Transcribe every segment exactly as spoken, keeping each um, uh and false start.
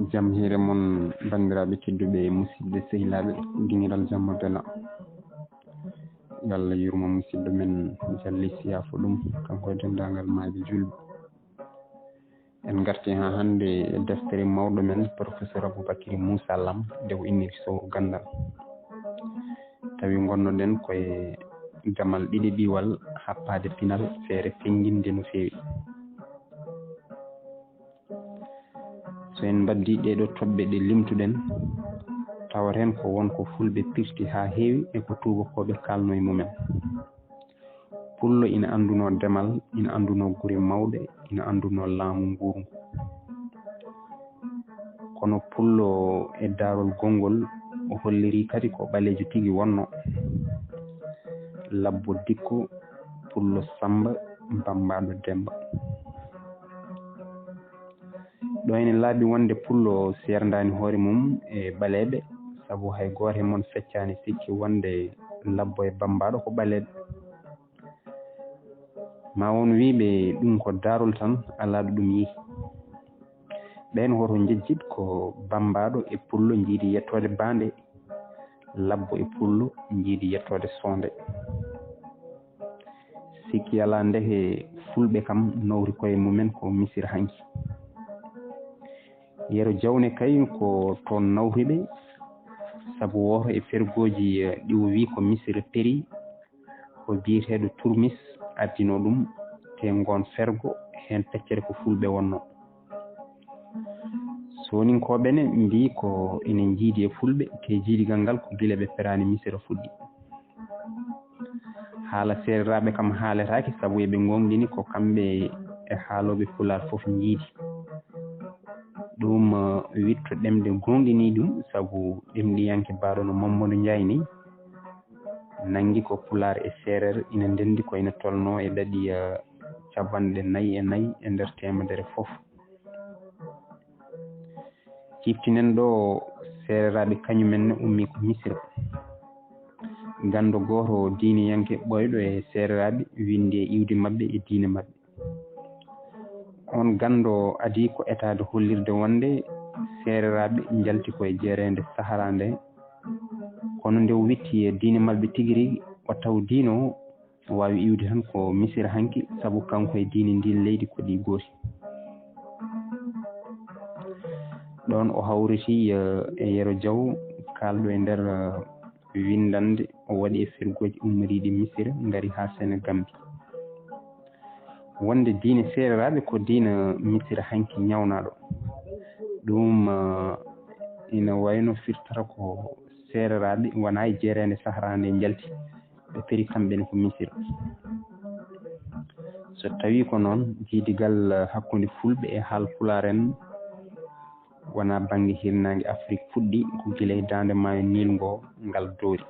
Jam hiire mon, banndiraaɓe tedduɓe e musidɓe sehilaaɓe, giñiral jamma bela. Yo Allah yurmo musidɗo men Jalli, siyaafa ɗum, kanko e denndaangal maayɓe juulɓe. En ngartii haa hannde e deftere mawɗo men, Professeur Aboubacry Moussa Lam, nde o inniri Sowru Ganndal. Tawi ngonnoɗen koye damal ɗiɗi ɗiwal happaade pinal, feere pennginde no feewi. So en mbaddii ɗee ɗoo toɓɓe ɗe limtuɗen, tawaten ko won ko Fulɓe pirti haa heewi e ko tuubakooɓe kaalno e mumen. Pullo ina anndunoo demal, ina anndunoo gure mawɗe, ina anndunoo laamu nguurngu. Kono Pullo e daarol gonngol, o hollirii kadi ko ɓaleejo tigi wonnoo. Labbo Dikko, Pullo Sammba, Bammbaaɗo Demmba. Ɗo ene laaɓi wonde Pullo seerndaani hoore mum e ɓaleeɓe, sabu hay gooto e mon feccaani sikki wonde Labbo e Bammbaaɗo ko ɓaleeɓe. Ma won wiyɓe ɗum ko daarol tan, alaa ɗo ɗum yehi. Ɓeen woto njejjit ko Bammbaaɗo e Pullo njiidi yettoode baande, Labbo e Pullo njiidi yettoode soonde. Sikki alaa ndeke Fulɓe kam nawri koye mumen ko Misira hanki. Yero Jawne kay ko toon nawri ɓe, sabu wooto e fergooji, eh, ɗi o wii ko Misira peri, ko biyeteeɗo Turmis addinoo ɗum, te ngoon fergo heen feccere ko Fulɓe wonnoo. Sooninkooɓe ne mbii ko ene njiidi e Fulɓe, te jiidigal ngal ko gila ɓe peraani Misira fuɗɗi. Haala seereraaɓe kam haaletaake, sabu eɓe ngoongɗini ko kamɓe e haalooɓe Pulaar fof njiidi. Ɗum, eh, witto ɗemɗe goongɗinii ɗum, sabu ɗemɗiyanke baaɗo no Mammadu Njaay ni, nanngi ko Pulaar e Seereer ina ndenndi ko ina tolnoo e ɗaɗi, eh, capanɗe nayi e nayi e nder teemedere fof. Ciftinen ɗo, seereraaɓe kañumen ne ummii ko Misira. Ganndo gooto diineyanke ɓooyɗo e seereraaɓe winndi e iwdi maɓɓe e diine maɓɓe. Oon ganndo adii ko etaade hollirde wonde seereraaɓe njalti ko e jeereende Sahara nde, kono nde o witti e diine maɓɓe tigi rigi, o taw diine o waawi iwde tan ko Misira hanki, sabu kanko e diine ndin leydi ko ɗi gooti. Ɗoon o hawriti, eh, e Yero Jaw, kaalɗo e nder, eh, winndannde, o waɗi e fergooji ummoriiɗi Misira, ngari haa Senegambi. Wonde diine seereraaɓe ko diina Misira hanki ñawnaaɗo. Ɗum, eh, ina wayno firtata ko seereraaɓe wonaa e jeereende Sahara nde njalti. Ɓe peri kamɓe ne ko Misira. So tawii ko noon, jiidigal hakkunde Fulɓe e Haalpulaar en wonaa bannge hirnaange Afrik fuɗɗi, ko gila e daande maayo Niil ngo ngal doori.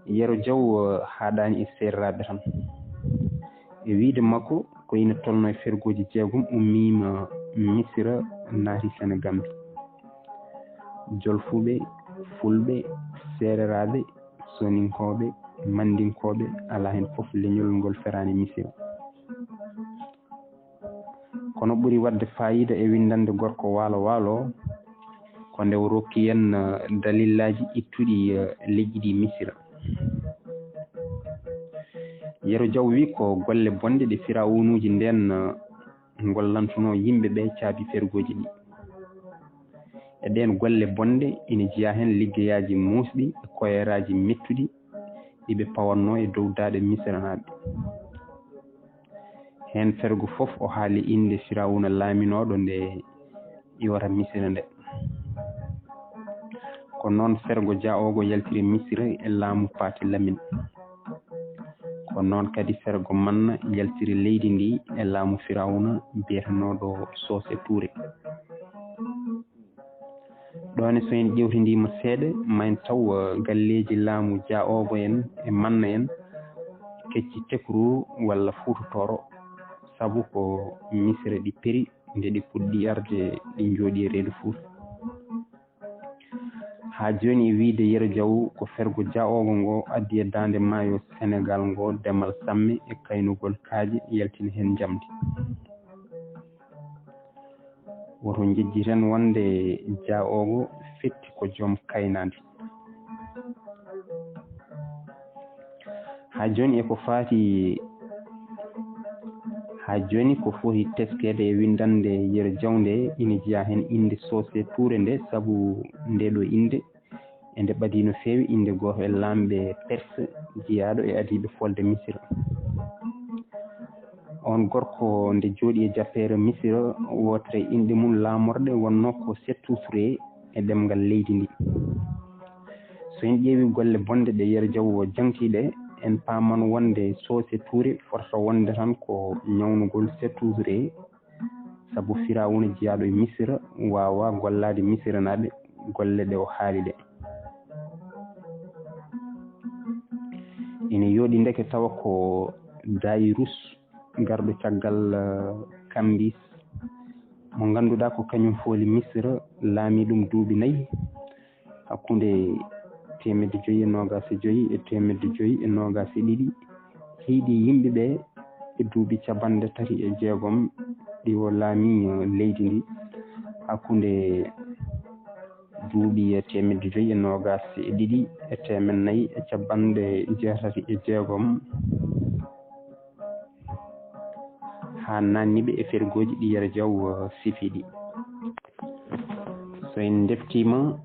Yero Jaw, eh, haaɗaani e seereraaɓe tan. E wiyde makko, ko ina tolnoo e fergooji jeegom ummiima Misira, naati Senegambi. Jolfuɓe, Fulɓe, Seereraaɓe, Soninkooɓe, Mandinkooɓe, alaa heen fof leñol ngol feraani Misira. Kono ɓuri waɗde faayiida e winndannde gorko Waalo Waalo, ko nde o rokki en, eh, dalillaaji ittuɗi, eh, leƴƴi ɗi Misira. Yero Jaw wi ko golle bonɗe ɗe Firawunuuji ndeen, eh, ngollantunoo yimɓe ɓe caabi fergooji ɗi. E ɗeen golle bonɗe ina jeyaa heen liggeyaaji muusɗi e koyeeraaji mettuɗi ɗi ɓe pawatnoo e dow daaɗe Misiranaaɓe. Heen fergo fof o haali innde Firawuna laaminooɗo nde iwata Misira nde. Ko noon fergo Jaogo yaltiri Misira e laamu Paate Lamin. Ko noon kadi fergo Manna yaltiri leydi ndi e laamu Firawuna biyetenooɗo Soose Tuure. Ɗoon e so en ƴeewtindiima seeɗa, ma en taw, eh, galleeji laamu Jaogo en e Manna en kecci tekru walla Fuuta Tooro, sabu ko Misira ɗi peri nde ɗi puɗɗi arde, ɗi njooɗi e reedu Fuuta. Haa jooni e wiyde Yero Jaw ko fergo Jaogo ngo addi e daande maayo Senegaal ngo demal samme e kaynugol kaaƴe yaltina heen njamndi. Woto njejjiten wonde jaa'oowo fetti ko joom kaynaandi. Haa jooni e ko faati, haa jooni ko foti teskeede e winndannde Yero Jaw nde, ina jeyaa heen innde Sose Tuure nde, sabu ndee ɗoo innde e nde ɓadii no feewi innde gooto e laamɓe Perse jeyaaɗo e adiiɓe folde Misira. Oon gorko nde jooɗii e jappeere Misira, wootere inɗe mum laamorɗe wonnoo ko Seetu Ture e ɗemngal leydi ndi. So en ƴeewii golle bonɗe ɗe Yero Jaw o jangtii ɗe, en paaman wonde Sose Ture fotata wonde tan ko ñawnugol Seetu Ture, sabu Firawuna jeyaaɗo e Misira waawaa gollaade Misiranaaɓe golle ɗe o haali ɗe. Ina yooɗi ndeke tawa ko Daayirus garɗo caggal, eh, Kambis, mo ngannduɗaa ko kañum fooli Misira, laamii ɗum duuɓi nayi, hakkunde teemedde joyi e noogaas e joyi e teemedde joyi e noogaas e ɗiɗi, heyɗi yimɓe ɓe e duuɓi capanɗe tati e jeegom ɗi o laamii, eh, leydi ndi, hakkunde duuɓi, eh, teemedde joyi e noogaas e ɗiɗi e teemen nayi e capanɗe jeetati e jeegom, haa naanni ɓe e fergooji ɗi Yero Jaw, eh, sifi ɗi. So en ndeftiima,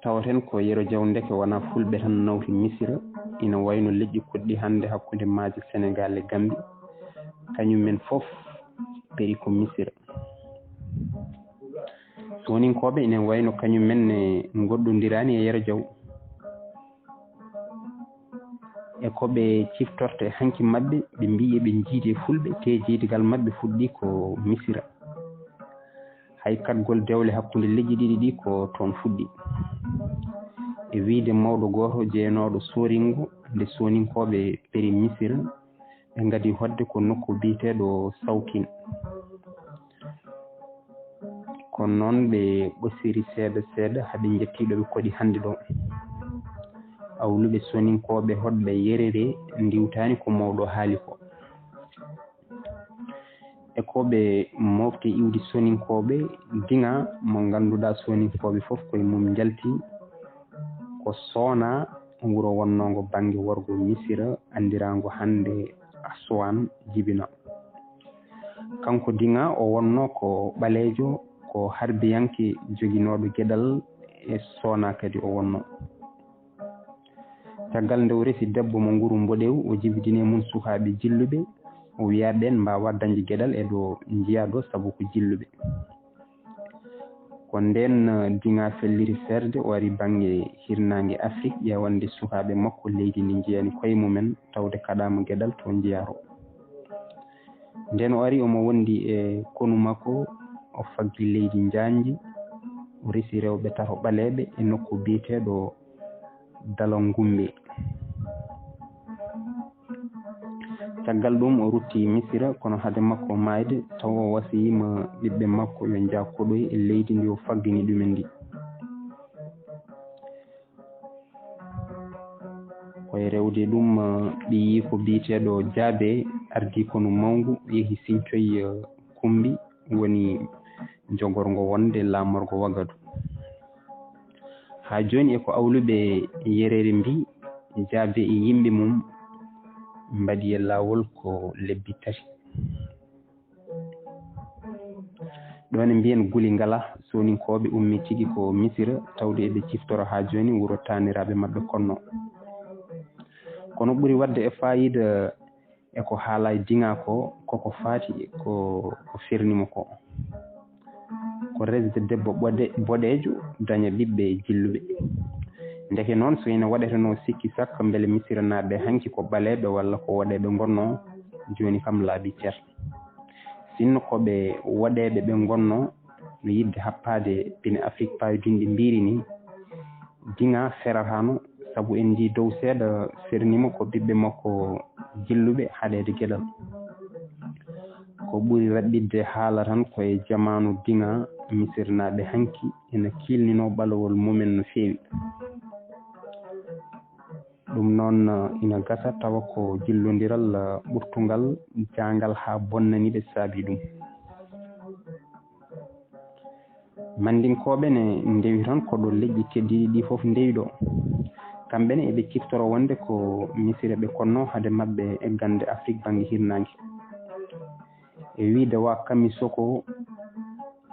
tawaten ko Yero Jaw ndeke wonaa fulɓe tan nawti Misira, ina wayno leƴƴi koɗɗi hannde hakkunde maaje Senegaal e Gambi, kañum en fof peri ko Misira. Sooninkooɓe ina wayno kañum en ne ngoɗɗondiraani e Yero Jaw. E ko ɓe ciftorta e hanki maɓɓe, ɓe mbiyi eɓe njiidi e fulɓe, te jeydigal maɓɓe fuɗɗi ko Misira. Hay kaɗgol dewle hakkunde leƴƴi ɗiɗi ɗi ko toon fuɗɗi. E wiyde mawɗo gooto jeyanooɗo Sooringo, nde Sooninkooɓe peri Misira, ɓe ngadi hoɗde ko nokku biyeteeɗo Sawkin. Kono noon ɓe ɓosiri seeɗa seeɗa haa ɓe njetti ɗo ɓe koɗi hannde ɗo. Awluɓe Soninkooɓe hoɗɓe Yerere ndiwtaani ko mawɗo haali ko. E ko ɓe mofti iwdi Soninkooɓe, diŋa mo ngannduɗaa Soninkooɓe fof koye mum njalti, ko Soona, wuro wonnoongo bannge worgo Misira, anndiraango hannde Aswan, jibina. Kanko diŋa o wonno ko ɓaleejo, ko harbiyanke joginooɗo geɗal, e Soona kadi o wonno. Caggal nde o resi debbo mo nguru mboɗeewu, o jibidini e mum sukaaɓe jilluɓe, o wiya ɓeen mbaawaa dañde geɗal e ɗo njiyaa ɗo sabu ko jilluɓe. Ko ndeen, eh, diŋa felliti seerde, o ari bannge hirnaange Afrik, ƴeewande sukaaɓe makko leydi ndi njiyani koye mumen, tawde kaɗaama geɗal to njiyaa to. Ndeen o ari, omo wondi e konu makko, o faggi leydi njaanji, o resi rewɓe tato ɓaleeɓe e nokku biyeteeɗo Dalangumbe. Caggal ɗum, o rutti Misira, kono hade makko maayde, taw o wasiyiima ɓiɓɓe makko yo njaah koɗoy e leydi ndi o faggini ɗumen ndi. Ko e rewde ɗum, ɓiyiiko biyeteeɗo Jaabe ardii konu mawngu, yehi Sincoy, eh, Kumbi, woni jogorngo wonde laamorgo Wagadu. Haa jooni e ko awluɓe Yerere mbii, Jaabe e yimɓe mum mbaɗi e laawol ko lebbi tati. Ɗoon e mbiyen guli ngala, Soninkooɓe ummii tigi ko Misira, tawde eɓe ciftora haa jooni wuro taaniraaɓe maɓɓe Konno. Kono ɓuri waɗde e faayiida e ko haalaa e diŋa ko, koko faati e ko, ko ferni mo ko. Ko resde debbo ɓoɗe-, boɗeejo, daña ɓiɓɓe jilluɓe. Ndeke noon, so ina waɗetenoo sikki sakka mbele Misiranaaɓe hanki ko ɓaleeɓe walla ko woɗeeɓe ngonnoo, jooni kam laaɓii cer. Sinno ko ɓe woɗeeɓe ɓe ngonnoo, no yiɗde happaade pine Afrik paydunɗe mbiiri ni, diŋa ferataano, sabu en njii dow seeɗa ferni mo ko ɓiɓɓe makko jilluɓe haɗeede geɗal. Ko ɓuri raɓɓiɗde haala tan ko e jamaanu diŋa Misirnaaɓe hanki ina kiilninoo ɓalawol mumen no feewi. Ɗum noon, ina gasa tawa ko jillondiral ɓurtungal jaangal haa bonnani ɓe saabii ɗum. Manndinkooɓe ne ndewi tan ko ɗo leƴƴi keddiiɗi ɗi fof ndewi ɗo. Kamɓe ne eɓe ciftoro wonde ko Misira ɓe konno hade maɓɓe eggande Afrik bannge hirnaange. E wiyde wa Kamisoko,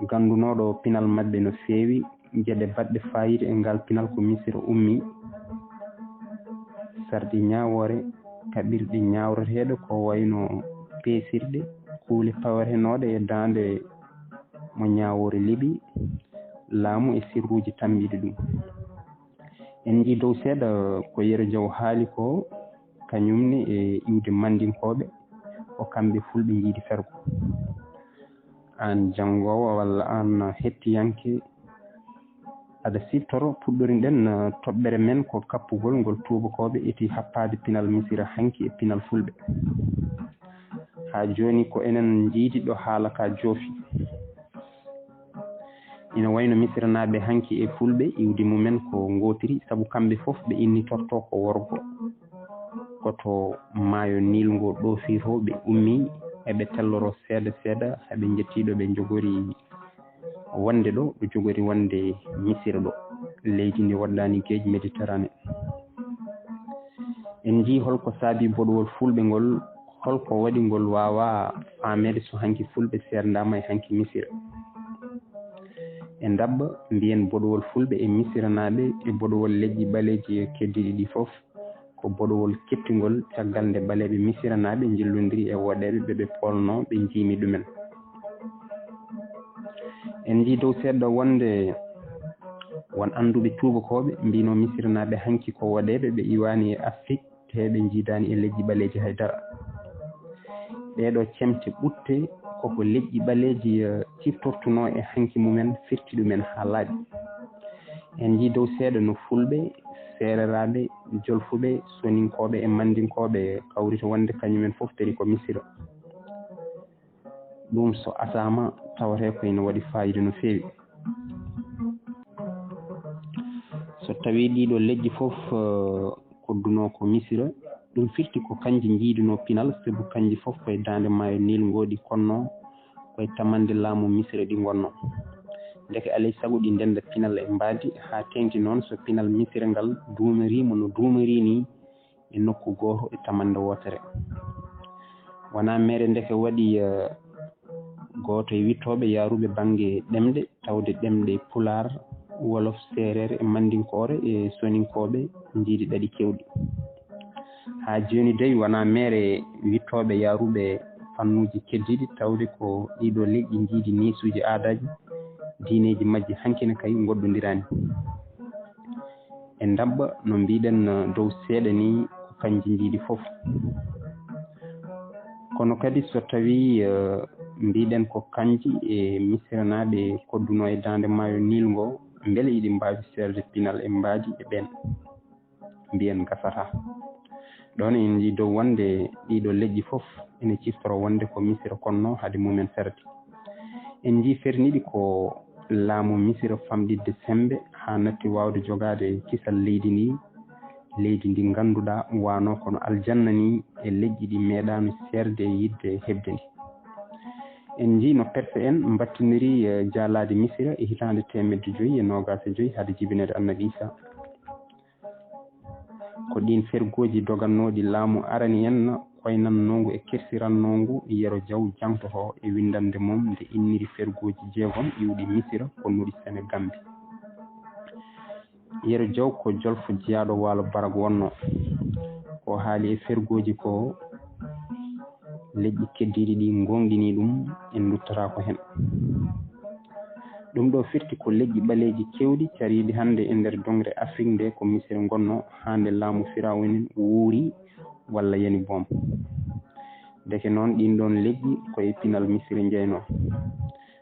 ganndunooɗo pinal maɓɓe no feewi, geɗe baɗɗe faayiida e ngal pinal ko Misira ummi, sarɗi ñaawoore, kaɓirɗe ñaawreteeɗe ko wayno peesirɗe, kuule pawetenooɗe e daande mo ñaawoore liɓi, laamu e sirruuji tambiiɗi ɗum. En njii dow seeɗa ko Yero Jaw haali ko, kañum ne e iwde Manndinkooɓe, ko kamɓe Fulɓe njiidi fergo. Aan janngoowo walla aan hettiyanke, aɗa siftoro, puɗɗorinɗen, eh, toɓɓere men ko kappugol ngol tuubakooɓe eti happaade pinal Misira hanki e pinal Fulɓe. Haa jooni ko enen njiidi ɗo haala ka joofi. Ina wayno Misiranaaɓe hanki e Fulɓe, iwdi mumen ko ngootiri, sabu kamɓe fof ɓe innitorto ko worgo. Ko to maayo Niil ngo ɗoofiroo ɓe ummii, eɓe telloro seeɗa seeɗa, haa ɓe njettii ɗo ɓe njogori wonde ɗo, ɓe jogori wonde Misira ɗo, leydi ndi woɗɗaani geej Méditerranée. En njii holko saabii boɗowol Fulɓe ngol, holko waɗi ngol waawaa faameede so hanki Fulɓe seerndaama e hanki Misira. E ndaɓɓa, mbiyen boɗowol Fulɓe e Misiranaaɓe e boɗowol leƴƴi ɓaleeji keddiiɗi ɗi fof, ko boɗowol keptingol caggal nde ɓaleeɓe Misiranaaɓe njillondiri e woɗeeɓe ɓe ɓe poolnoo, ɓe njiimi ɗumen. En njii dow seeɗa wonde won annduɓe tuubakooɓe mbiino Misiranaaɓe hanki ko woɗeeɓe ɓe iwaani e Afrik, te ɓe njiidaani e leƴƴi ɓaleeji hay dara. Ɗee ɗoo cemte ɓutte koko leƴƴi ɓaleeji, eh, ciftortunoo e hanki mumen firti ɗumen haa laaɓi. En njii dow seeɗa no Fulɓe, Seereraaɓe, Jolfuɓe, Soninkooɓe e Manndinkooɓe kawrita wonde kañumen fof teri ko Misira. Ɗum so asaama tawatee ko ina waɗi faayiida no feewi. So tawii ɗii ɗoo leƴƴi fof, eh, koddunoo ko Misira, ɗum firti ko kanji njiidunoo pinal, sabu kanji fof koye daande maayo Niil ngo ɗi konnoo, koye tamannde laamu Misira ɗi ngonnoo. Ndeke alay sago ɗi ndennda pinal e mbaadi, haa teeŋti noon so pinal Misira ngal duumiriima no duumirii nii e nokku gooto e tamannde wootere. Wonaa meere ndeke waɗi, eh, gooto e wiɗtooɓe yaaruɓe bannge ɗemɗe, tawde ɗemɗe Pulaar, Wolof, Seereer e Manndinkoore e Soninkooɓe njiidi ɗaɗi keewɗi. Haa jooni dey wonaa meere wiɗtooɓe yaaruɓe fannuuji keddiiɗi, tawde ko ɗii ɗoo leƴƴi njiidi neesuuji aadaaji, diineeji majji hanki ne kay ngoddondiraani. E ndaɓɓa, no mbiɗen dow seeɗa ni, ko kanji njiidi fof. Kono kadi so tawii, eh, mbiɗen ko kanji e Misiranaaɓe koddunoo e daande maayo Niil ngo, mbele iɗi mbaawi seerde pinal e mbaadi e ɓeen? Mbiyen gasataa. Ɗoon en njii dow wonde ɗii ɗoo leƴƴi fof ene ciftoro wonde ko Misira konnoo hade mumen serde. En njii ferniiɗi ko laamu Misira famɗitde semmbe haa natti waawde jogaade kisal leydi ndi, leydi ndi ngannduɗaa waanoo kono aljanna ni e leƴƴi ɗi meeɗaano seerde e yiɗde heɓde ndi. En njii no Perse en mbattiniri, eh, jaalaade Misira e hitaande teemedde joyi e noogaas e joyi hade jibineede Annabi Iisaa. Ko ɗiin fergooji dogannooɗi laamu arani en koynannoongu e kersirannoongu Yero Jaw jaŋtotoo e winndannde mum nde inniri fergooji jeegom iwɗi Misira konnuɗi Senegambi. Yero Jaw ko jolfo jeyaaɗo waalo Barak wonnoo. Ko haali e fergooji ko leƴƴi keddiiɗi ɗi ngooŋɗini ɗum, en nduttotaako heen. Ɗum ɗoo firti ko leƴƴi ɓaleeji keewɗi cariiɗi hannde e nder doŋre Afrik nde ko Misira ngonnoo haa nde laamu Firawna wuuri walla yani boom. Ndeke noon ɗiin ɗoon leƴƴi ko e pinal Misira njeynoo.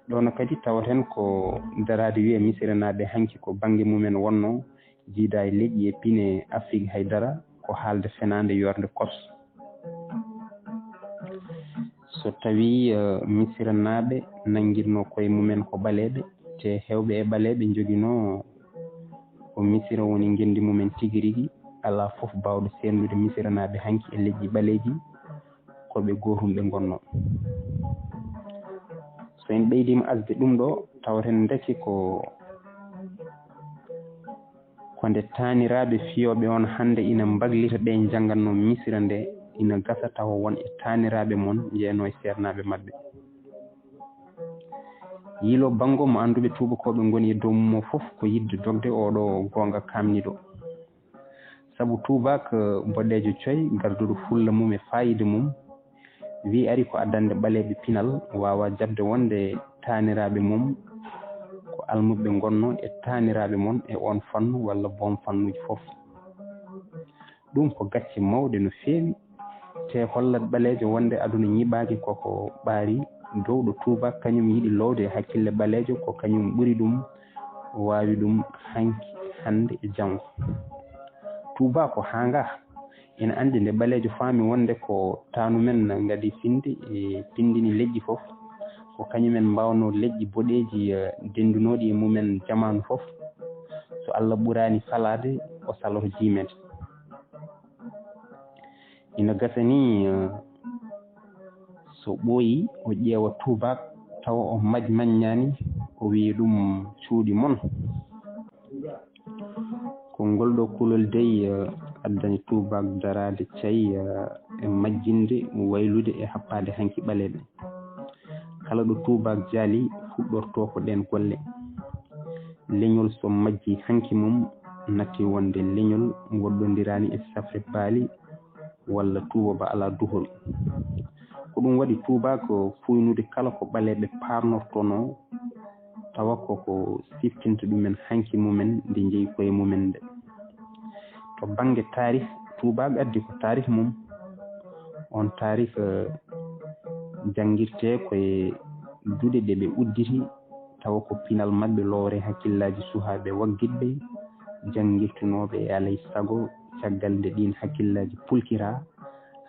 Ɗoon kadi tawaten ko daraade wiyee Misiranaaɓe hanki ko bannge mumen wonnoo, jiidaa e leƴƴi e pine Afrik hay dara, ko haalde fenaande yoorde kos. So tawii, eh, Misiranaaɓe nanngirnoo koye mumen ko ɓaleeɓe, te heewɓe e ɓaleeɓe njoginoo ko Misira woni ngenndi mumen tigi rigi, alaa fof baawɗo seerndude Misiranaaɓe hanki e leƴƴi ɓaleeji, ko ɓe gootum ɓe ngonnoo. So en ɓeydiima asde ɗum ɗo, tawten ndeke ko, ko nde taaniraaɓe fiyooɓe on hannde ina mbaglita ɓe njanngatnoo Misira nde, ina gasa tawa won e taaniraaɓe mon njeyanoo e seernaaɓe maɓɓe. Yiiloo banngo mo annduɓe tuubakooɓe ngoni e dow mum o fof ko yiɗde dogde oo ɗo goonga kaamniiɗo. Sabu tuubaak boɗeejo coy, garduɗo fulla mum e faayiida mum, wii ari ko addande ɓaleeɓe pinal, waawaa jaɓde wonde taaniraaɓe mum ko almuɓɓe ngonnoo e taaniraaɓe mon e oon fannu walla boom fannuuji fof. Ɗum ko gacce mawɗe no feewi, tee hollat ɓaleejo wonde aduna ñiɓaaki ko ko ɓaari, dowɗo tuubaak kañum yiɗi loowde e hakkille ɓaleejo, ko kañum ɓuri ɗum waawi ɗum hanki, hannde e janngo. Tuubaak ko haa ngaa ina anndi nde ɓaleejo faami wonde ko taanu men ngadi finde e pindini leƴƴi fof, ko kañum en mbaawnoo leƴƴi boɗeeji, eh, denndunooɗi e mum en jamaanu fof. So Allah ɓuraani salaade, o saloto jiimeede. Ina gasa ni, eh, so ɓooyi, o ƴeewa tuubaak, tawa o maj-, maññaani, o wiya ɗum cuuɗi mon. Ko ngol ɗo kulol dey, eh, addani tuubaak daraade cay, eh, e majjinde, waylude e happaade hanki ɓaleeɓe. Kala ɗo tuubaak jaali, fuɗɗortoo ko ɗeen golle. Leñol so majjii hanki mum, natti wonde leñol woɗɗondiraani e safre baali walla tuuba ba alaa duhol. Ko ɗum waɗi tuubaak fuuynude kala ko ɓaleeɓe paarnortonoo, tawa ko ko siftinta ɗumen hanki mumen nde njeyi koye mumen nde. To bannge taarih, tuubaak addi ko taarih mum. Oon taarih, eh, janngirtee ko e duɗe ɗe ɓe udditi, tawa ko pinal maɓɓe lowre hakkillaaji suhaaɓe waggitɓe, janngirtunooɓe e alay sago, caggal nde ɗiin hakkillaaji pulkiraa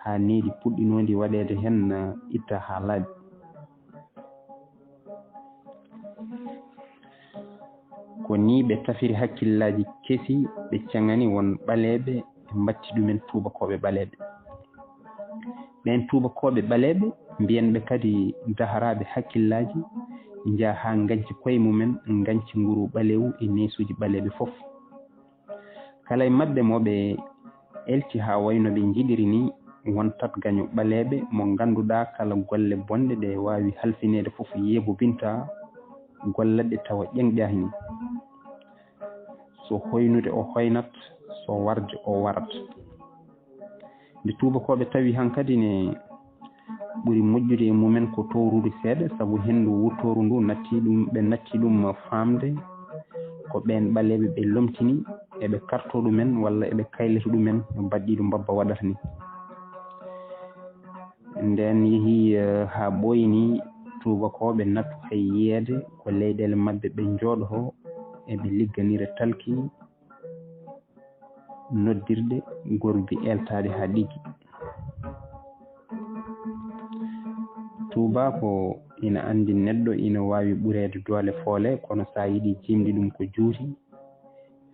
haa needi puɗɗinoondi waɗeede heen, eh, itta haa laaɓi. Ko nii ɓe tafiri hakkillaaji kesi, ɓe ceŋani won ɓaleeɓe, ɓe mbatti ɗumen tuubakooɓe ɓaleeɓe. Ɓeen tuubakooɓe ɓaleeɓe, mbiyen ɓe kadi daharaaɓe hakkillaaji, njaha haa ngañci koye mumen, ngañci nguru ɓaleewu e neesuuji ɓaleeɓe fof. Kala e maɓɓe mo ɓe elti haa wayno ɓe njiɗiri ni, wontat gaño ɓaleeɓe mo ngannduɗaa kala golle bonɗe ɗe waawi halfineede fof yeebobinta gollatɗe tawa ƴeŋƴaani. So hoynude o hoynat, so warde o warat. Nde tuubakooɓe tawi hankadi ne ɓuri moƴƴude e mumen ko towrude seeɗa, sabu henndu wuttooru ndu natti ɗum, ɓe natti ɗum faamde ko ɓeen ɓaleeɓe ɓe lomtini, eɓe karto ɗumen walla eɓe kaylita ɗumen no baɗɗiiɗo mbabba waɗata ni. Ndeen yehi, eh, haa ɓooyni, tuubakooɓe nattu hay yiyeede ko leyɗeele maɓɓe ɓe njooɗo, eɓe ligganira talki, noddirɗe gorbi eltaaɗe haa ɗiggi. Tuubaako ina anndi neɗɗo ina waawi ɓureede doole foole, kono so a yiɗi jiimde ɗum ko juuti,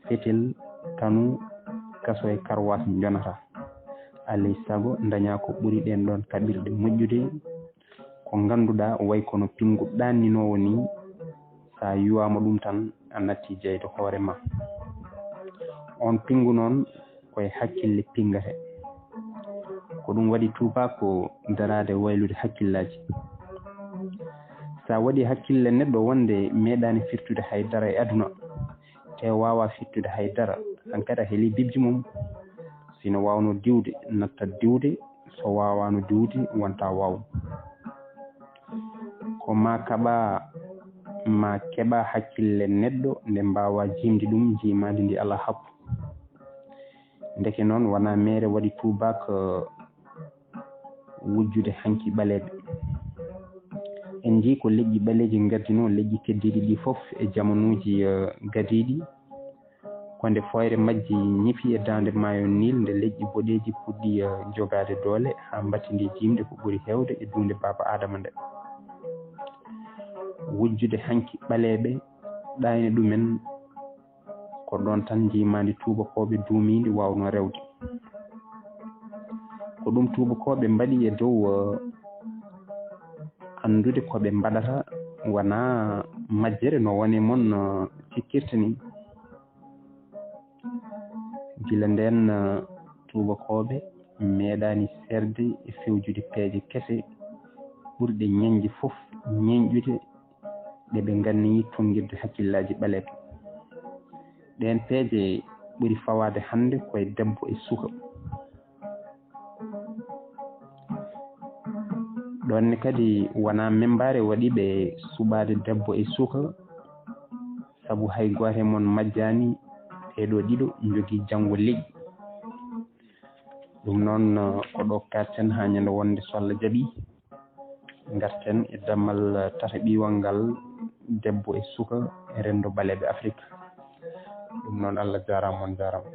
fetel, kanu, kaso e karwaas njonata. Alay sago ndañaa ko ɓuri ɗeen ɗoon kaɓirɗe moƴƴude, ko ngannduɗaa way kono pinngu ɗaanninoowo ni, so a yuwaama ɗum tan, a natti jeyde hoore ma. Oon pinngu noon, ko e hakkille pinngate. Ko ɗum waɗi tuubaako daraade waylude hakkillaaji. So a waɗi hakkille neɗɗo wonde meeɗaani firtude hay dara e aduna, te waawaa firtude hay dara, hankadi a heli bibji mum. Sino waawnoo diwde, nattat diwde, so waawaano diwde, wonta waawɗo. Ko ma kaɓa, ma keɓa hakkille neɗɗo nde mbaawa jiimde ɗum jiimaandi ndi alaa happu. Ndeke noon, wonaa meere waɗi tuubaak, eh, wujjude hanki ɓaleeɓe. En njii ko leƴƴi ɓaleeji ngaddinoo leƴƴi keddiiɗi ɗi fof e jamanuuji, eh, gadiiɗi. Ko nde fooyre majji ñifi e daande maayo Niil, nde leƴƴi boɗeeji puɗɗi, eh, jogaade doole, haa mbattindi jiimde ko ɓuri heewde e duunde Baaba Aadama nde. Wujjude hanki ɓaleeɓe, ɗaayna ɗumen, ko ɗoon tan njiimaandi tuubakooɓe duumiindi waawnoo rewde. Ko ɗum tuubakooɓe mbaɗi e dow, eh, anndude ko ɓe mbaɗata, Wonaa majjere no woni mon, uh, cikkirta ni. Gila ndeen, uh, tuubakooɓe meeɗaani seerde e fewjude peeje kese ɓurɗe ñeñde fof ñeñƴude ɗe ɓe nganni tonngirde hakkillaaji ɓaleeɓe. Ɗeen peeje ɓuri fawaade hannde koye debbo e suka. Ɗoon ne kadi wonaa memmbaare waɗi ɓe suɓaade debbo e suka, sabu hay gooto e mon majjaani, ɓee ɗoo ɗiɗo njogii janngo leƴƴi. Ɗum noon, ko ɗo kaaɗten haa ñande wonde so Allah jaɓii, ngarten e dammal tataɓiwal ngal, debbo e suka e renndo ɓaleeɓe Afirka. Ɗum noon, Allah jaaraama, on jaaraama.